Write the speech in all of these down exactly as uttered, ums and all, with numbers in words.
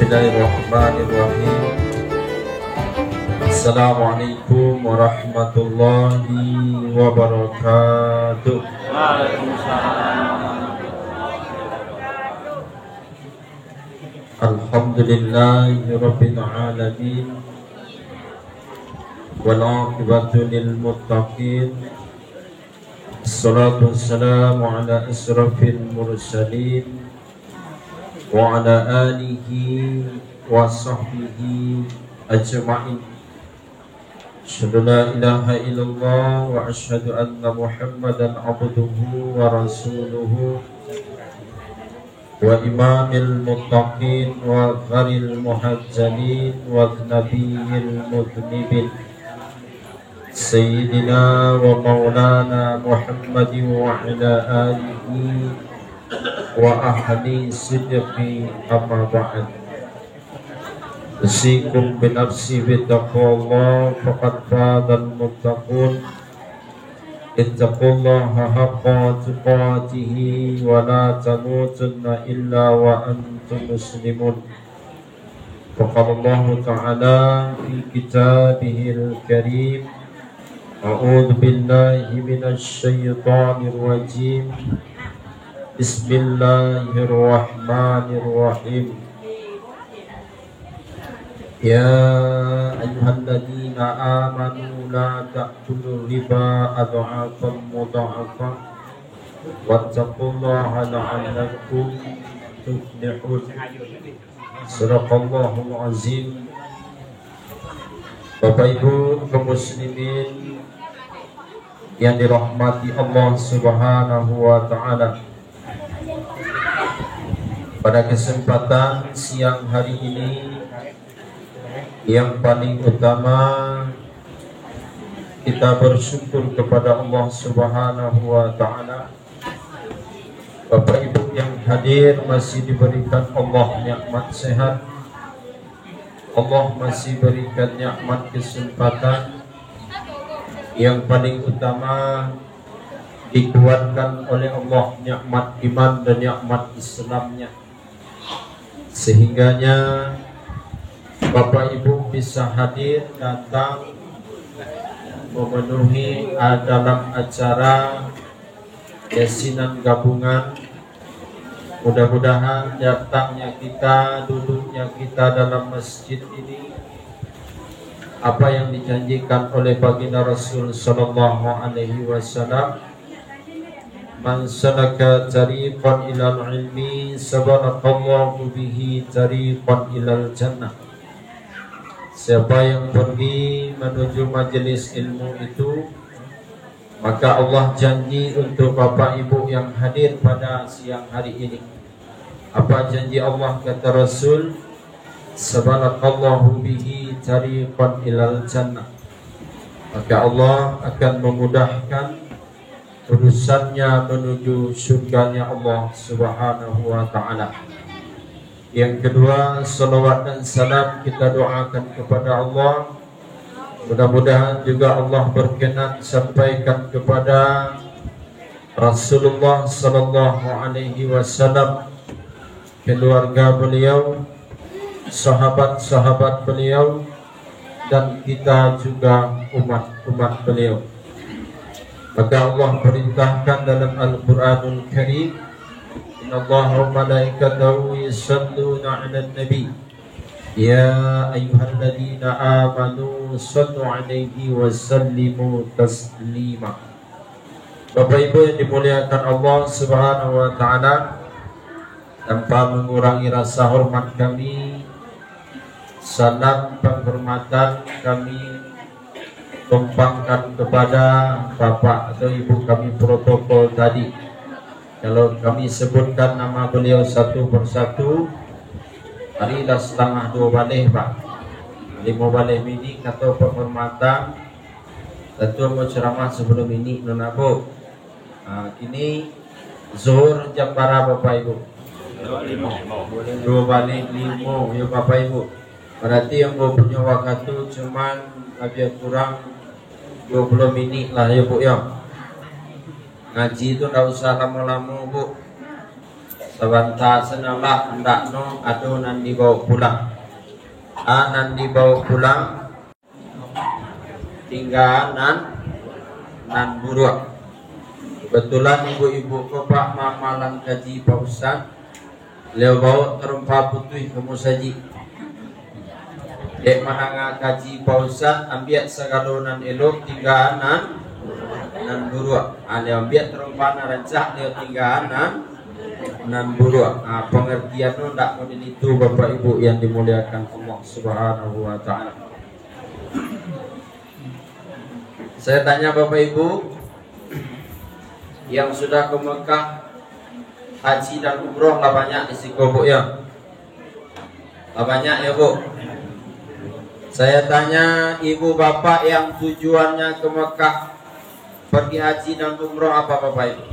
Bismillahirrahmanirrahim. Assalamualaikum warahmatullahi wabarakatuh. Waalaikumsalam. Alhamdulillahirabbil alamin. Wal aqibatu lil muttaqin. Assalatu wassalamu ala asyrafil mursalin wa ala alihi wa sahbihi ajma'in. Asyhadu la ilaha illallah wa asyhadu anna Muhammadan abduhu wa rasuluhu wa imamil muttaqin wa khairil muhajjalin wa nabiyil mudnibin. Sayyidina wa maulana Muhammadin wa ala alihi wa ahli sidqi, amma ba'd. Usikum binafsi bitaqwallah, faqad fadal muttaqun. Ittaqullaha haqqa tuqatihi wa la tamutunna illa wa antum muslimun. Faqala Allahu ta'ala fi kitabihil karim, a'udzu billahi minasy syaithanir rajim. Bismillahirrahmanirrahim. Ya ayyuhalladzina amanu la ta'kulur riba adh'afan mudha'afah wattaqullaha la'allakum tuflihun. Sadaqallahul azim. Bapak Ibu kaum muslimin yang dirahmati Allah Subhanahu wa taala. Pada kesempatan siang hari ini, yang paling utama, kita bersyukur kepada Allah Subhanahu wa taala. Bapak Ibu yang hadir, masih diberikan Allah nikmat sehat. Allah masih berikan nikmat kesempatan. Yang paling utama, dikuatkan oleh Allah nikmat iman dan nikmat Islamnya. Sehingganya Bapak Ibu bisa hadir datang memenuhi, ah, dalam acara yasinan gabungan. Mudah-mudahan datangnya kita, duduknya kita dalam masjid ini, apa yang dijanjikan oleh Baginda Rasul sallallahu alaihi wasallam, "Man salaka tariqan ilal ilmi, salakahullahu bihi tariqan ilal jannah." Siapa yang pergi menuju majelis ilmu itu, maka Allah janji untuk Bapak Ibu yang hadir pada siang hari ini. Apa janji Allah, kata Rasul? "Salakahullahu bihi tariqan ilal jannah." Maka Allah akan memudahkan urusannya menuju surganya Allah Subhanahu wa taala. Yang kedua, salawat dan salam kita doakan kepada Allah. Mudah-mudahan juga Allah berkenan sampaikan kepada Rasulullah sallallahu alaihi wasallam, keluarga beliau, sahabat-sahabat beliau, dan kita juga umat-umat beliau. Maka Allah perintahkan dalam Al-Quranul Karim, "Innallaha wa malaikatahu yusalluna 'alan nabi, ya ayyuhalladzina amanu sallu 'alaihi wa sallimu taslima." Bapak Ibu yang dimuliakan Allah Subhanahu wa taala, tanpa mengurangi rasa hormat kami, salam penghormatan kami tumpangkan kepada Bapak atau Ibu kami protokol tadi. Kalau kami sebutkan nama beliau satu persatu, hari lah setengah dua baleh, Pak. Lima baleh minik atau penghormatan, tentu mau ceramah sebelum ini, nona, Bu. Ha, kini Zuhur jam bara, Bapak Ibu? Dua baleh limo, ya, Bapak Ibu. Berarti yang ambo punyo wakatu cuman lebih kurang dua puluh minik lah, ya, Bu, ya. Ngaji tu ndak usah lamo-lamo, Bu. Sabanta sajolah, andaknyo ado nan dibaok pulang. A, nan dibaok pulang, tingga nan, nan buruak. Kebetulan ibu-ibu ko, Pak, mamalang kaji Pak Ustaz, baliau baok tarompa putuih ka musajik. Dek mandanga kaji Pak Ustaz, ambiak sagalo nan elok, tingga nan, nan buruak. Ha, baliau ambiak tarompa nan rancak, baliau tingga nan, nan buruak. Ha, pangartian tu ndak model itu, Bapak Ibu yang dimuliakan Allah Subhanahu wa Ta'ala. Saya tanya Bapak Ibu, yang sudah ke Mekah, haji dan umroh lah banyak di siko, Bu, ya? Lah banyak, ya, Bu? Saya tanya ibu bapak yang tujuannya ke Mekah, pergi haji dan umroh, apa Bapak Ibu?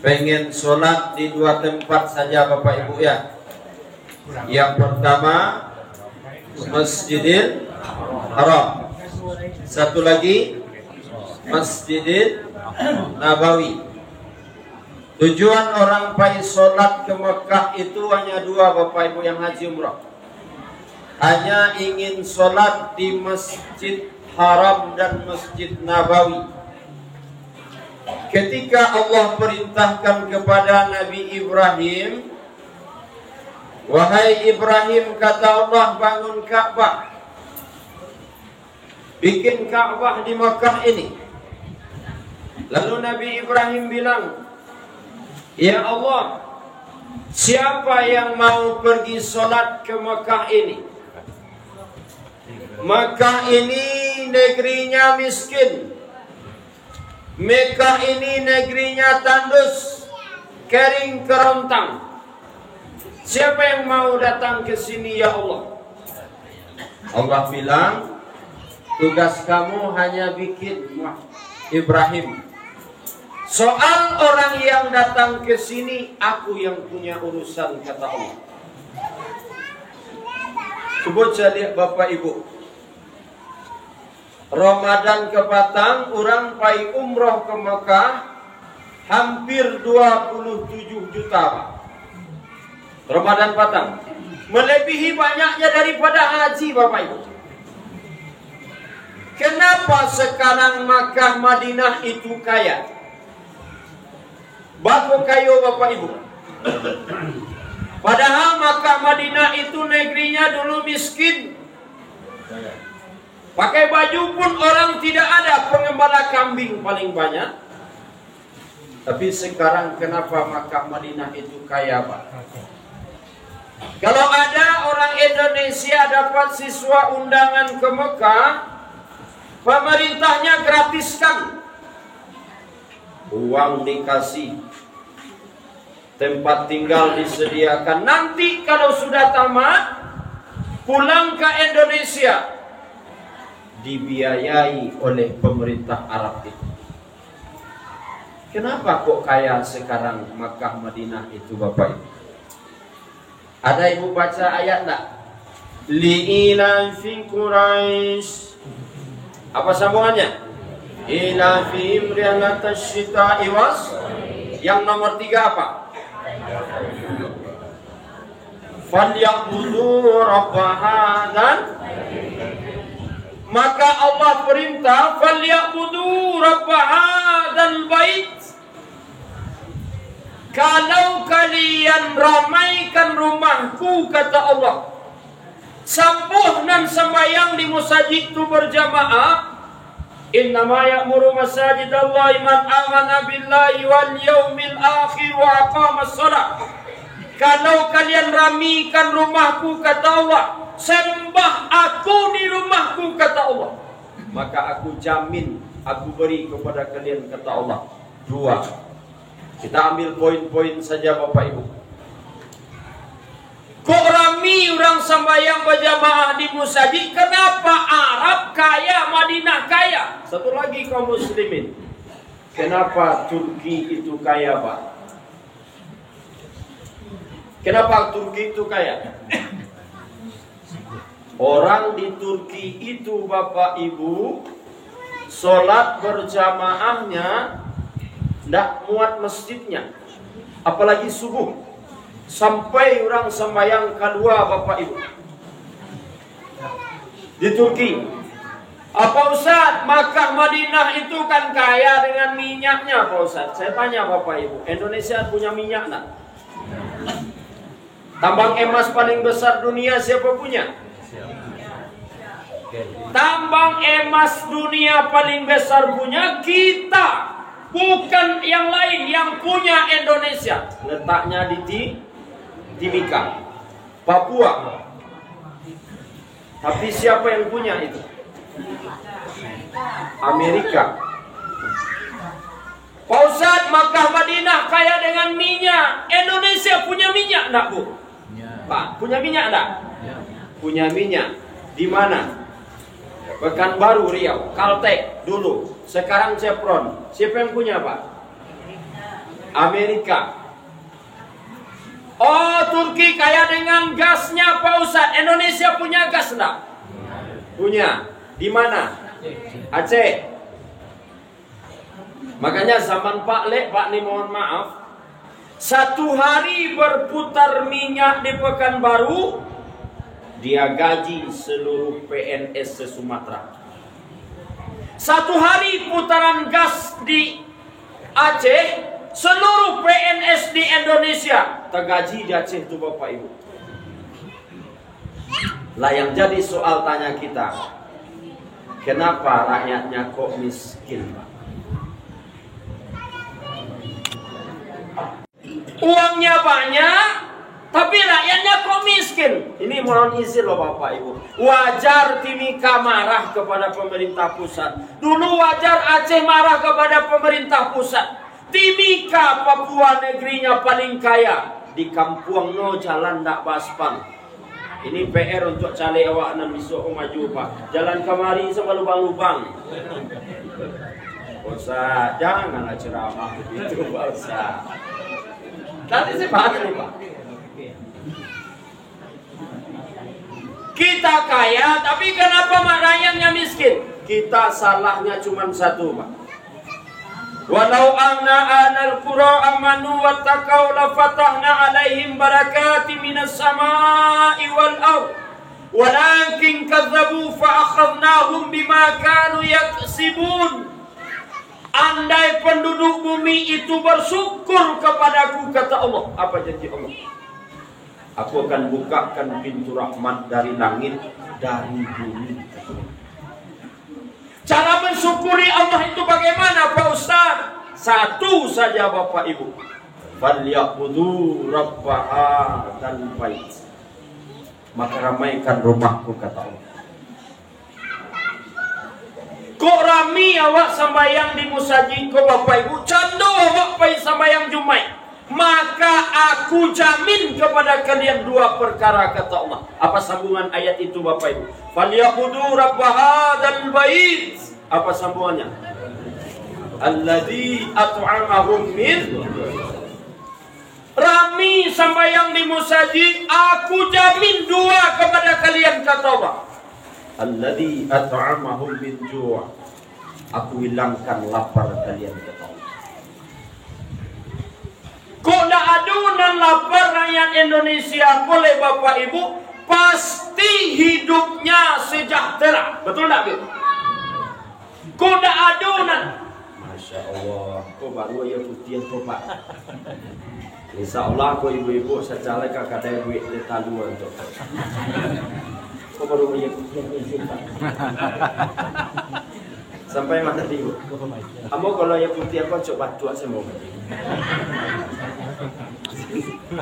Pengen sholat di dua tempat saja, Bapak Ibu, ya. Yang pertama, Masjidil Haram. Satu lagi, Masjidil Nabawi. Tujuan orang pai sholat ke Mekah itu hanya dua, Bapak Ibu yang haji umrah. Hanya ingin sholat di Masjid Haram dan Masjid Nabawi. Ketika Allah perintahkan kepada Nabi Ibrahim, "Wahai Ibrahim," kata Allah, "bangun Ka'bah. Bikin Ka'bah di Mekah ini." Lalu Nabi Ibrahim bilang, "Ya Allah, siapa yang mau pergi sholat ke Mekah ini? Mekah ini negerinya miskin. Mekah ini negerinya tandus, kering kerontang. Siapa yang mau datang ke sini, ya Allah?" Allah bilang, "Tugas kamu hanya bikin, Ibrahim. Soal orang yang datang ke sini, aku yang punya urusan," kata Allah. Cubo caliak, Bapak Ibu. Ramadan kapatang, urang pai umroh ka Mekah hampir dua puluh tujuh juta, Pak. Ramadan patang. Melebihi banyaknya daripada haji, Bapak Ibu. Kenapa sekarang Makkah Madinah itu kaya? Bako kayo, Bapak Ibu. Padahal Makkah Madinah itu negerinya dulu miskin. Pakai baju pun orang tidak ada, pengembala kambing paling banyak. Tapi sekarang kenapa Makkah Madinah itu kaya, Pak? Kalau ada orang Indonesia dapat siswa undangan ke Mekah, pemerintahnya gratiskan. Uang dikasih, tempat tinggal disediakan. Nanti kalau sudah tamat, pulang ke Indonesia, dibiayai oleh pemerintah Arab itu. Kenapa kok kaya sekarang Makkah Madinah itu, Bapak Ibu? Ada ibu baca ayat ndak? Li ilafi Quraisy. Apa sambungannya? Ilafihim rihlatasyita'i was. Yang nomor tiga apa? Falyabudu rabbahadzal. Maka Allah perintah, "Falyabudu rabbahadzal bait." "Kalau kalian ramaikan rumahku," kata Allah, "sambuah nan sambayang di musajik tu berjamaah, innama ya'muru masajidallahi man amana billahi wal yaumil akhir wa aqamas shalah." "Kalau kalian ramikan rumahku," kata Allah, "sembah aku di rumahku," kata Allah, "maka aku jamin, aku beri kepada kalian," kata Allah, "dua." Kita ambil poin-poin saja, Bapak Ibu. Kok rami urang sambayang bajamaah di musajik? Kenapa Arab kaya, Madinah kaya? Satu lagi, kaum muslimin, kenapa Turki itu kaya, Pak? Kenapa Turki itu kaya? Orang di Turki itu, Bapak Ibu, sholat berjamaahnya ndak muat masjidnya. Apalagi subuh, sampai urang sambayang kalua, Bapak Ibu. Di Turki. "Apa Ustaz, Makkah Madinah itu kan kaya dengan minyaknya, Pak Ustaz?" Saya tanya Bapak Ibu, Indonesia punya minyak ndak? Tambang emas paling besar dunia siapa punya? Tambang emas dunia paling besar punya kita, bukan yang lain, yang punya Indonesia. Letaknya di Ti-, Timika, Papua. Tapi siapa yang punya itu? Amerika. "Pak Ustaz, Makkah Madinah kaya dengan minyak. Indonesia punya minyak ndak, Bu?" Pak, punya minyak ndak? Punya minyak. Di mana? Pekanbaru, Riau, Caltex dulu. Sekarang Chevron. Siapa yang punya, Pak? Amerika. "Oh, Turki kaya dengan gasnya, Pak Ustaz. Indonesia punya gas ndak?" Punya. Di mana? Aceh. Makanya zaman Pak Lek, Pak ni mohon maaf, satu hari berputar minyak di Pekanbaru, dia gaji seluruh P N S se-Sumatera. Satu hari putaran gas di Aceh, seluruh P N S di Indonesia tagaji di Aceh tu, Bapak Ibu. Lah, yang jadi soal tanya kita, kenapa rakyatnya kok miskin, Pak? Uangnya banyak, tapi rakyatnya kok miskin. Ini mohon izin loh Bapak Ibu. Wajar Timika marah kepada pemerintah pusat. Dulu wajar Aceh marah kepada pemerintah pusat. Timika Papua negerinya paling kaya. Di kampuang no jalan ndak baaspal. Ini P R untuk caleg awak nan bisuak maju, Pak. Jalan kamari samo lubang-lubang. Pak Ustaz, janganlah ceramah begitu, Pak Ustaz. Nanti saya bahas ini, Pak. Kita kaya, tapi kenapa mak rakyatnya miskin? Kita salahnya cuma satu, Pak. "Walau anna ahlal qura amanu wattaqau lafatahna alaihim barakatim minas sama'i wal ard, walakin kadzabu fa akhadnahum bima kanu yaksibun." Andai penduduk bumi itu bersyukur kepada-Ku, kata Allah. Apa janji Allah? Aku akan bukakan pintu rahmat dari langit, dari bumi. Cara mensyukuri Allah itu bagaimana, Pak Ustaz? Satu saja, Bapak Ibu. "Falyabudu rabba hadzal bait." Maka ramaikan rumah-Ku, kata Allah. Kok rami awak sambayang di musajik ko, Bapak Ibu, cando awak pai sambayang Jumaik, maka Aku jamin kepada kalian dua perkara, kata Allah. Apa sambungan ayat itu, Bapak Ibu? "Falyabudu rabba hadzal bait." Apa sambungannya? "Alladzi at'amahum min." Rami sambayang di musajik, Aku jamin dua kepada kalian, kata Allah. "Alladzi at'amahum min ju'." Aku hilangkan lapar kalian, kata Allah. Kok ndak ado nan lapar rakyat Indonesia ko, leh Bapak Ibu, pasti hidupnya sejahtera. Betul ndak, Bu? Kok ndak ado nan. Masya Allah, kok baru aia putiah ko, Pak? Insya Allah, ko ibu-ibu sacalek ka kadai buek di taluan tu. Kok baru aia putiah ko, Pak? Sampai ma tadi, Bu? Ambo kalau aia putiah ko cok batuak samo.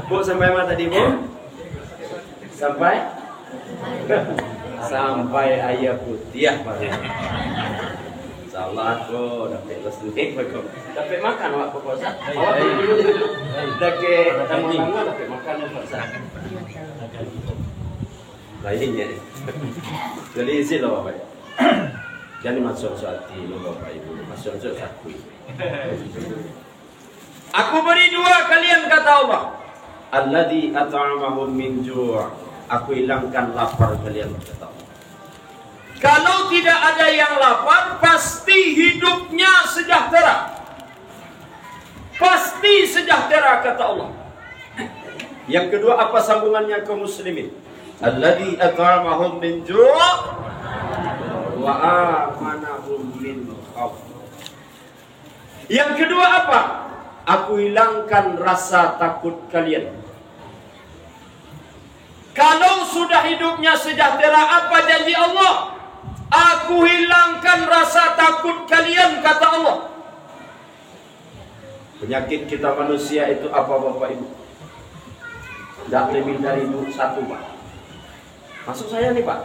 Bu, sampai ma tadi, Bu? Sampai? Sampai aia putiah, Pak. Salah ko, dapek los ni, Pak. Dapek makan awak ko, Pak Ustaz? Awak dulu, dulu. Dakek tamu-tamu dapek makan, Pak Ustaz. Lainnya. Jadi, izin lah, Bapak. Jadi, masuk hati lo, Bapak Ibu. Masuk sakui. Aku beri dua kalian, kata Allah. "Alladzi at'amahum min ju'." Aku hilangkan lapar kalian, kata Allah. Kalau tidak ada yang lapar, pasti hidupnya sejahtera. Pasti sejahtera, Kata Allah. Yang kedua, apa sambungannya, kaum muslimin? Alladzi at'amahum min ju' wa amanahum min khauf. Yang kedua apa? Aku hilangkan rasa takut kalian. Kalau sudah hidupnya sejahtera, apa janji Allah? Aku hilangkan rasa takut kalian, kata Allah. Penyakit kita manusia itu apa, Bapak Ibu? Tidak lebih dari du-, satu, Pak. Maksud saya ni, Pak,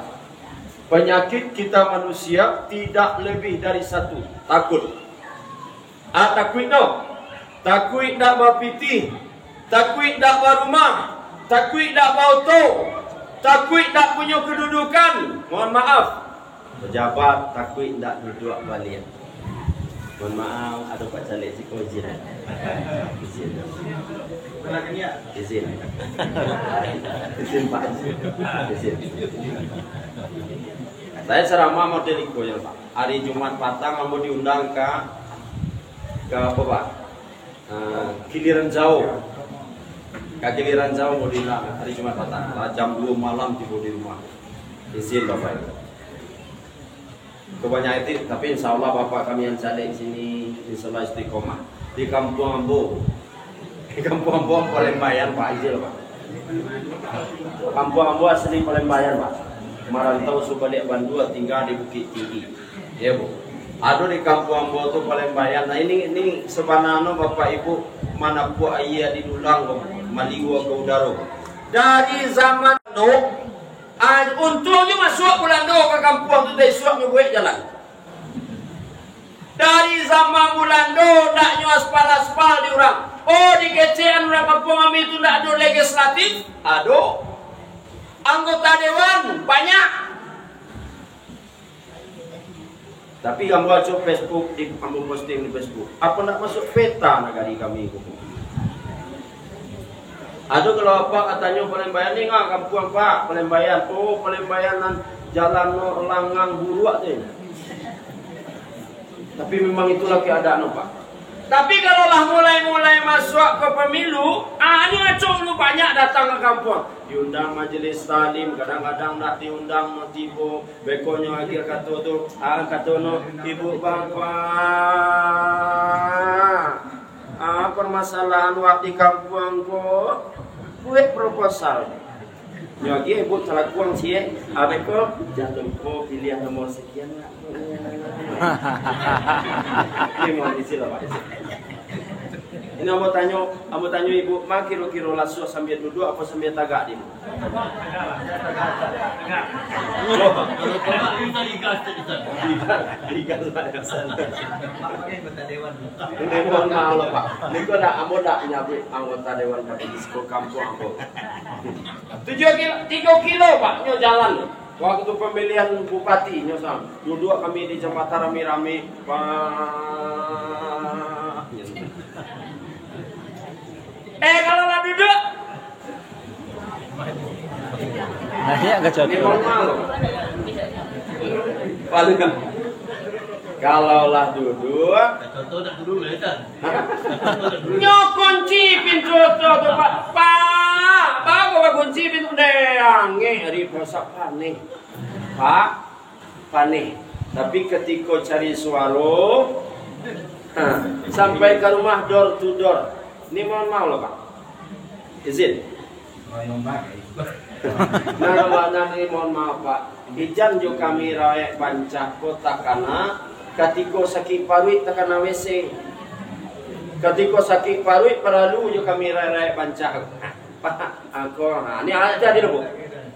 penyakit kita manusia tidak lebih dari satu, takut. Ah, takuik no. Takuik dak bapitih, takuik dak barumah, takuik dak baoto, takuik dak punyo kedudukan. Mohon maaf, pejabat takuik ndak duduak baliak. Mohon maaf, ado Pak Caleg siko izin. Izin. Izin. Izin, Pak. Izin. Saya ceramah model iko ya, Pak. Hari Jumat patang ambo diundang ka, ka apa, Pak? Ah, Kiliran Jauh. Ka Kiliran Jauh ambo diundang hari Jumat patang. Lah jam dua malam tibo di rumah. Izin, Bapak Ibu. Kebanyakan itu, tapi insya Allah Bapak kami yang caleg sini, insya Allah istiqomah. Di kampuang ambo, di kampuang ambo Palembayan, Pak, izin, Pak. Kampuang ambo asli Palembayan, Pak. Marantau subaliak Bandua, tinggal di Bukittinggi. Ya, Bu. Ado di kampuang ambo tu Palembayan. Nah, ini, ini sabananyo Bapak Ibu manapuak aia di dulang, maliua ka udaro. Dari zaman tu, Ah, untuangnyo masuak Bulando ka kampuang tu, isuak nyo buek jalan. Dari zaman Bulando, ndak nyo aspal-aspal di urang. Oh, dikecekan urang kampuang kami tu ndak ado legislatif? Ado. Anggota dewan banyak. Tapi ambo aco Facebook, di, ambo posting di Facebook. Apo ndak masuak peta nagari kami ko? Ado kalau apak katonyo Palembayan ni, ah, kampuang, Pak, Palembayan. Oh, Palembayan nan jalannyo langang buruak tu. Tapi memang itulah keadaannyo, Pak. Tapi kalau lah mulai-mulai masuak ke pemilu, ah, nyo acok dulu banyak datang ke kampuang. Diundang majelis taklim, kadang-kadang ndak diundang, tibo. Bekonyo agiah kato tu, ah, kato no, "Ibu Bapa, ah, permasalahan wak di kampuang ko, buek proposal." Nyo agiah ibu talakuang ciek, ah, beko, "Jatuah ko pilihan nomor sekian, nak." Ini mau isi lah, Pak. Ini ambo tanyo, ambo tanyo ibu, ma kiro-kiro lasuah sambia duduak apo sambia tagak di? Ligas, ligas, ligas. Ini mohon maaf, Pak. Niko ndak, ambo ndak nyabuik anggota dewan Pak di siko kampuang ambo. Tujuah kilo, tigo kilo, Pak, nyo jalan. Waktu pemilihan bupati, nyo sam. Duduak kami di jambatan rami-rami, Pak. Eh, kalau lah duduak. Banyak kacau. Ini normal. Paling, kalau lah duduak. Contoh nak dulu lah, kan? Nyo kunci pintu tu, tu, Pak. Pak, bagus bakunci pintu. Deh, angek hari puasa paneh. Pak, paneh. Tapi ketiko cari suaro, ha, sampai ka rumah door to door. Ni mohon maaf lah, Pak. Izin. Nah, Pak, nah, ni mohon maaf, Pak. Ijan jo kami raek bancah ko takana katiko sakik paruik takana W C. Katiko sakik paruik paralu jo kami raek-raek bancah. Pak, angko, ha, ni aja dulu, Bu.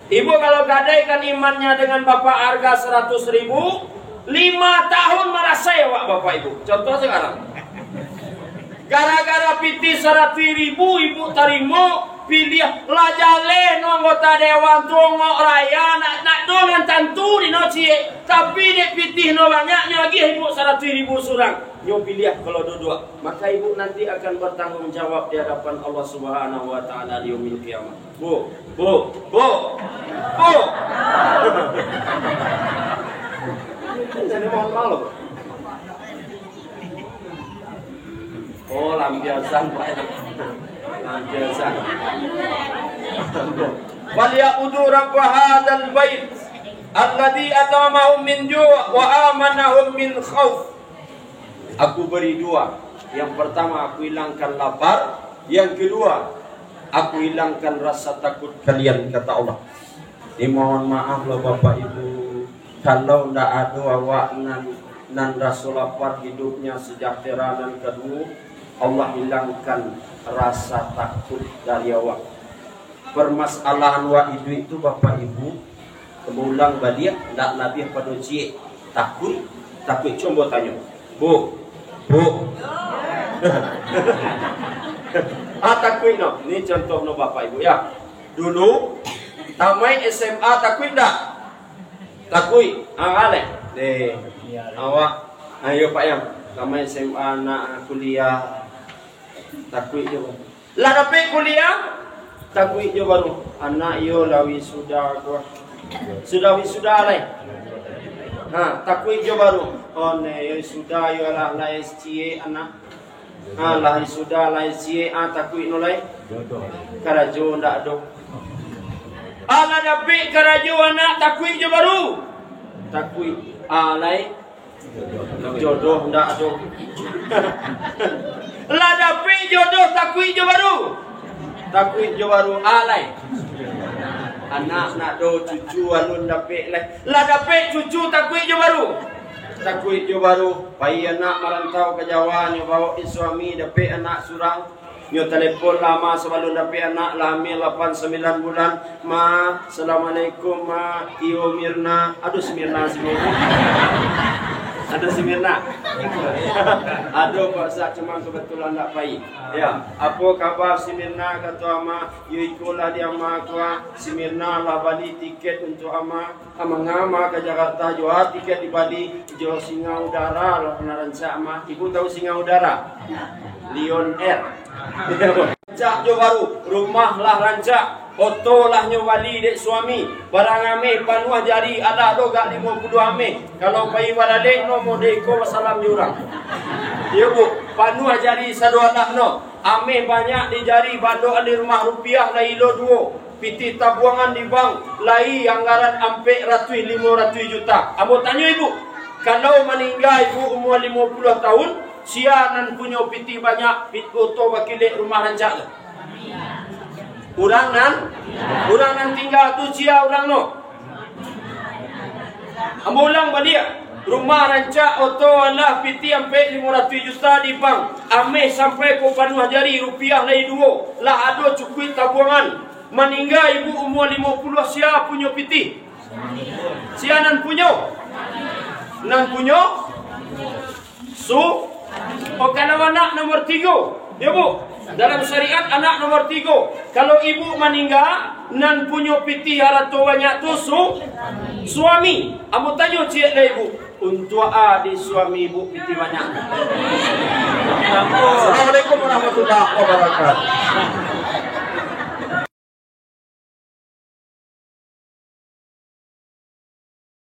Ibu kalau gadaikan imannya dengan Bapak harga seratus ribu, lima tahun marasai awak Bapak Ibu. Contoh sekarang. Gara-gara pitih saratus ribu ibu tarimo, piliah lah jaleh no anggota dewan tu, ongok raya, nak, nak do nan tantu di no ciek. Tapi dek pitih no banyaknyo lagi ibu saratus ribu surang. Nyo piliah kalau duduak, maka ibu nanti akan bertanggung jawab di hadapan Allah Subhanahu wa Ta'ala di yaumil qiyamah. Bu, bu, bu, bu. Jadi mohon maaf, Bu. Oh, lampiasan, Pak. Biasa. "Falyabudu rabb hadzal bait, alladzi at'amahum min ju' wa amanahum min khauf." Aku beri dua. Yang pertama, aku hilangkan lapar. Yang kedua, aku hilangkan rasa takut kalian, kata Allah. Ni mohon maaf lah, Bapak Ibu, kalau ndak ado awak nan, nan raso lapar, hidupnya sejahtera, nan kaduo, Allah hilangkan rasa takut dari awak. Permasalahan wak iduik tu, Bapak Ibu, ulang baliak, ndak labiah pado ciek. Takuik, takuik. Cubo tanyo, "Bu, Bu." Ah, takuik no. Ni contoh no, Bapak Ibu, ya. Dulu, tamaik S M A, takuik ndak? Takuik. Ah, aleh. Deh. Awak, ayo, Pak Yang. Tamaik S M A, nak kuliah. Takuik jo. Lah dapek kuliah, takuik jo baru. Anak iyo lah wisuda ko. Sudah wisuda lai. Ha, takuik jo baru. Oh, ne, iyo wisuda, iyo lah, lai ciek anak. Ha, lah wisuda, lai ciek, ah, takuik no lai. Karajo ndak ado. Ah, lah dapek karajo anak, takuik jo baru. Takuik. Ah, lai. Jodoh ndak ado. Lah dapek jodoh, takuik jo baru. Takuik jo baru, alai. Anak ndak ado, cucu alun dapek lai. Lah dapek cucu, takuik jo baru. Takuik jo baru. Pai anak marantau ka Jawa, nyo baok dek suami, dapek anak surang. Nyo talepon lah, "Ma, sabalun dapek anak, lah ameh lapan sambilan bulan. Ma, assalamualaikum, Ma. Iyo, Mirna." Aduh, si Mirna siko. Ado si Mirna? Ado, Pak Ustaz, cuma kebetulan ndak pai. Ya, apo kabar si Mirna, kato ama? Yo, ikolah di ama ko, ah. Si Mirna lah bali tiket untuak ama. Amang ama ka Jakarta juo, tiket dibali jo Singa Udara lah, pernah rancak ama. Ibu tahu Singa Udara? Lion Air. Rancak jo baru, rumah lah rancak, oto lah nyo bali dek suami, barang ameh panuah jari, alah do gak limo puluah ameh. Kalau pai baralek no, model iko basalam jo urang. Iyo, Bu, panuah jari sado alah no. Ameh banyak di jari, bando alih rumah, rupiah lah ilo duo. Pitih tabuangan di bank, lai anggaran ampek ratuih limo ratuih juta. Ambo tanyo ibu, kalau maningga ibu umua limo puluah tahun, sia nan punyo pitih banyak, pit-, oto bakilek, rumah rancak tu? Urang nan, urang nan tingga tu sia urang no? Ambo ulang baliak, rumah rancak, oto alah, pitih ampek limo ratuih juta di bank, ameh sampai ko panuah jari, rupiah lai duo, lah ado cukuik tabuangan. Maningga ibu umua limo puluah, sia punyo pitih? Sia nan punyo? Nan punyo? Su-, oh, kalau anak nomor tigo, yo, Bu, dalam syariat anak nomor tigo. Kalau ibu maningga, nan punyo pitih harato banyak tu su-, suami. Ambo tanyo ciek lai, Bu. Untuak a di suami ibu pitih banyak? Assalamualaikum warahmatullahi wabarakatuh.